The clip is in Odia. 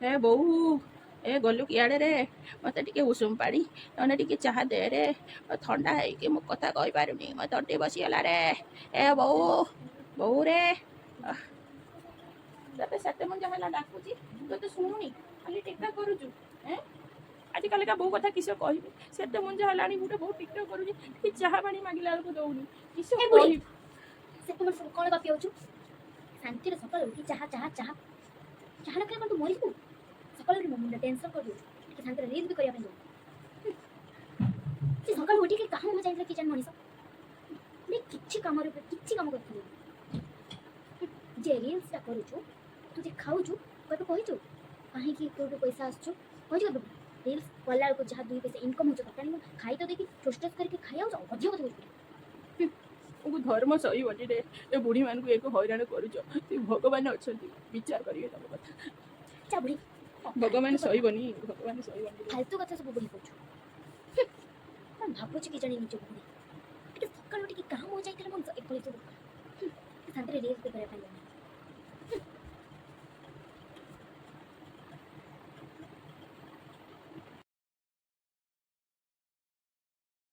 ଏ ବୋଉ, ଏ ଗଲୁ କିଆଡ଼େ ରେ? ମୋତେ ଟିକେ ଉଷୁମ ପାଣି ନହେଲେ ଟିକେ ଚାହା ଦେ ରେ। ଥଣ୍ଡା ହେଇକି ମୁଁ କଥା କହିପାରୁନି, ମୋ ତଣ୍ଟି ବସିଗଲା ରେ। ଏ ବୋଉ, ବୋଉ ରେ। ତତେ ସେତେ ମୁଁ ଯାହା ହେଲା ଡାକୁଛି, ତତେ ଶୁଣୁନି, ଖାଲି ଟିକା କରୁଛୁ। ଏଁ, ଆଜିକାଲିକା ବୋଉ କଥା କିସ କହିବି? ସେତେ ମୁଞ୍ଜା ହେଲାଣି, ଗୋଟେ ବୋଉ ଟିକା କରୁଛି, ଟିକେ ଚାହା ପାଣି ମାଗିଲା ବେଳକୁ ଦଉନି। କିସ ଏ ବୁଢ଼ୀ। କହିବି? ସେତେବେଳେ ସବୁ କ'ଣ ଗପି ହଉଛୁ? ଶାନ୍ତିରେ ସକାଳୁ ଉଠି ଚାହା ଚାହା ଚାହା ଚାହା ନ ଖାଇଲେ କ'ଣ ତୁ ମରିଯିବୁ? ସକାଳୁ ଉଠି ମୋ ମୁଣ୍ଡ ଟେନସନ୍ କରିଦେଉଛୁ। ଟିକେ ଶାନ୍ତିରେ ରିଲ୍ସ ବି କରିବା ପାଇଁ ଦଉନୁ। ସେ ସକାଳୁ ଉଠିକି କାହା ମୁହଁ ଯାଇଥିଲା କି ଜାଣି। ମଣିଷ କିଛି କାମରେ କିଛି କାମ କରିଥିଲି ଯେ ରିଲ୍ସଟା କରୁଛୁ। ତୁ ଯେ ଖାଉଛୁ, କେବେ କହିଛୁ କାହିଁକି, କେଉଁଠୁ ପଇସା ଆସୁଛୁ? କହିଛୁ କେବେ? ରିଲ୍ସ କଲା ବେଳକୁ ଯାହା ଦୁଇ ପଇସା ଇନକମ୍ ହେଉଛି ଦରକାର, ମୁଁ ଖାଇ ତ ଦେଇକି ଠୋସ୍ ଠୋସ୍ କରିକି ଖାଇଯାଉଛୁ। ଅଧିକ କଥା କହୁଛୁ। ତୁମକୁ ଧର୍ମ ସହିବନି ରେ। ଏ ବୁଢ଼ୀମାନଙ୍କୁ ଏକ ହଇରାଣ କରୁଛ। ସେ ଭଗବାନ ଅଛନ୍ତି, ବିଚାର କରିବେ ତମ କଥା। ଯା ବୁଢ଼ୀ। ଭଗବାନ ସହିବନି, ଭଗବାନ ସହିବନି ରେ। ଫାଲତୁ କଥା ସବୁ ବୁଢ଼ୀ କହୁଛୁ। କ'ଣ ଭାବୁଛୁ କି ଜାଣି ନିଜକୁ ବୁଢ଼ୀ। ଟିକେ ସକାଳୁ ଟିକେ କାହା ମୁହଁ ଯାଇଥିଲା ମଣିଷ ଏଭଳି ସବୁ। ଶାନ୍ତିରେ ରିଲ୍ସ ବି କରିବା ପାଇଁ ଦଉନି।